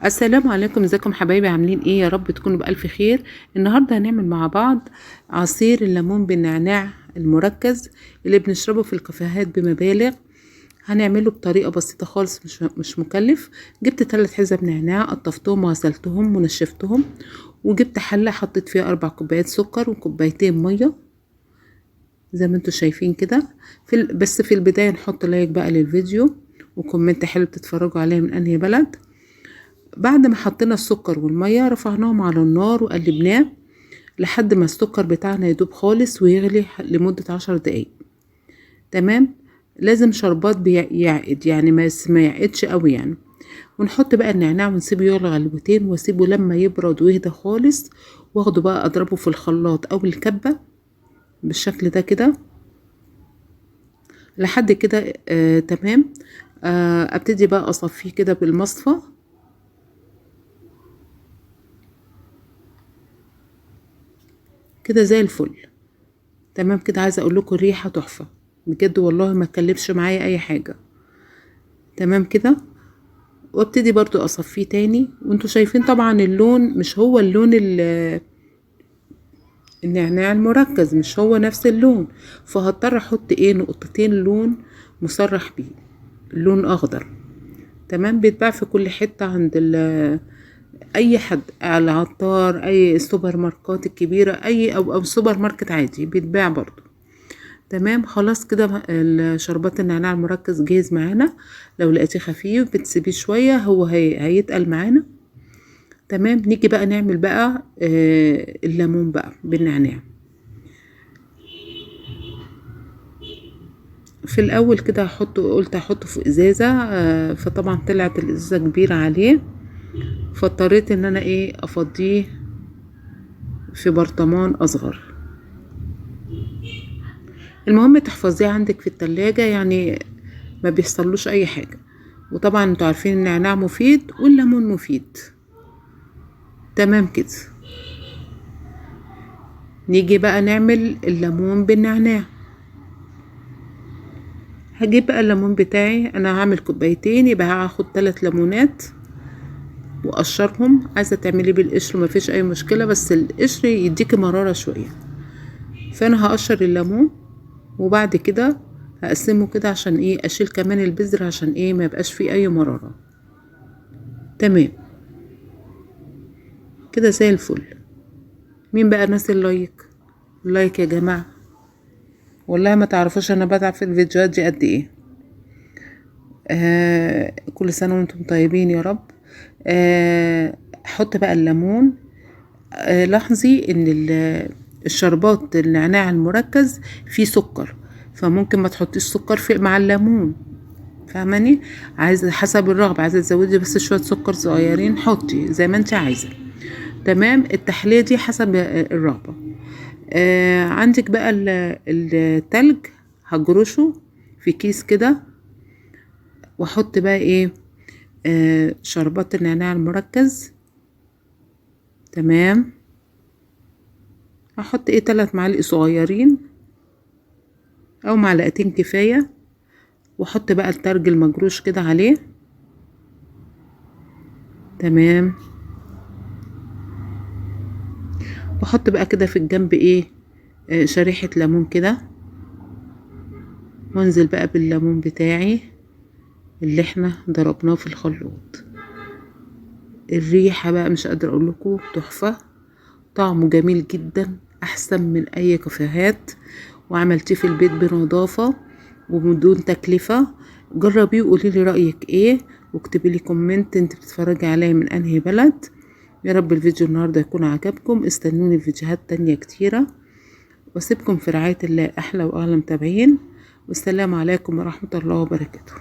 السلام عليكم، ازيكم حبايبي؟ عاملين ايه؟ يا رب تكونوا بألف خير. النهارده هنعمل مع بعض عصير الليمون بالنعناع المركز اللي بنشربه في الكافيهات بمبالغ. هنعمله بطريقة بسيطة خالص، مش مكلف. جبت 3 حزم نعناع، قطفتهم وغسلتهم ونشفتهم، وجبت حله حطيت فيها 4 كوبايات سكر وكوبايتين مية زي ما انتم شايفين كده. بس في البداية نحط like بقى للفيديو و comment حلو بتتفرجوا عليه من انهي بلد. بعد ما حطينا السكر والمية رفعناهم على النار وقلبناه لحد ما السكر بتاعنا يدوب خالص ويغلي لمدة 10 دقايق. تمام، لازم شربات بيعقد، يعني ما يعقدش قوي يعني. ونحط بقى النعناع ونسيبه يغلي غلوتين، واسيبه لما يبرد ويهدى خالص، واخده بقى اضربه في الخلاط او الكبة بالشكل ده كده لحد كده. تمام. ابتدي بقى اصفيه كده بالمصفى. كده زي الفل. تمام كده. عايزه اقول لكم الريحة تحفة بجد والله، ما اتكلفش معايا اي حاجة. تمام كده. وابتدي برضو اصفيه تاني، وانتوا شايفين طبعا اللون مش هو اللون النعناع المركز، مش هو نفس اللون، فهضطر احط ايه نقطتين لون مسرح بيه، لون اخضر. تمام. بيتباع في كل حتة عند اي حد، على العطار، اي السوبر ماركات الكبيرة، اي او سوبر ماركت عادي بيتباع برضو. تمام. خلاص كده الشربات النعناع المركز جاهز معانا. لو لقيتيه خفيف بتسيبيه شوية، هو هيتقل معانا. تمام. نيجي بقى نعمل بقى الليمون بقى بالنعناع. في الاول كده قلت هحطه في ازازة، فطبعا طلعت الازازه كبيرة عليه، فاضطريت ان انا ايه افضيه في برطمان اصغر. المهم تحفظيه عندك في التلاجة، يعني ما بيحصلوش اي حاجة. وطبعا انتوا عارفين النعناع مفيد والليمون مفيد. تمام كده. نيجي بقى نعمل الليمون بالنعناع. هجيب بقى الليمون بتاعي، انا هعمل كوبايتين، يبقى هاخد 3 ليمونات وقشرهم. عايزه تعمليه بالقشر مفيش اي مشكلة، بس القشر يديكي مرارة شوية. فانا هقشر الليمون وبعد كده هقسمه كده عشان ايه اشيل كمان البذر، عشان ايه ما يبقاش فيه اي مرارة. تمام كده زي الفل. مين بقى ناس ال like؟ ال like يا جماعة، والله ما تعرفوش انا بتعب في الفيديوهات دي قد ايه. كل سنة وانتم طيبين يا رب. احط بقى الليمون. لاحظي ان الشربات النعناع المركز فيه سكر، فممكن ما تحطيش سكر مع الليمون، فاهماني؟ عايزه حسب الرغبة، عايزه تزودي بس شوية سكر صغيرين حطي زي ما انت عايزه. تمام. التحلية دي حسب الرغبة. عندك بقى التلج هجرشه في كيس كده، واحط بقى ايه شربات النعناع المركز. تمام. هحط ايه 3 معالق صغيرين او معلقتين كفاية، واحط بقى التلج المجروش كده عليه. تمام. واحط بقى كده في الجنب ايه شريحة ليمون كده، وانزل بقى بالليمون بتاعي اللي احنا ضربناه في الخلاط. الريحة بقى مش قادرة اقول لكم، تحفة، طعمه جميل جدا، احسن من اي كافيهات، وعملتيه في البيت بنظافة وبدون تكلفة. جربيه وقولي لي رأيك ايه، واكتبي لي comment انت بتتفرجي عليا من انهي بلد. يا رب الفيديو النهاردة يكون عجبكم. استنوني في فيديوهات تانية كتيرة، واسيبكم في رعاية الله. احلى واغلى متابعين، والسلام عليكم ورحمة الله وبركاته.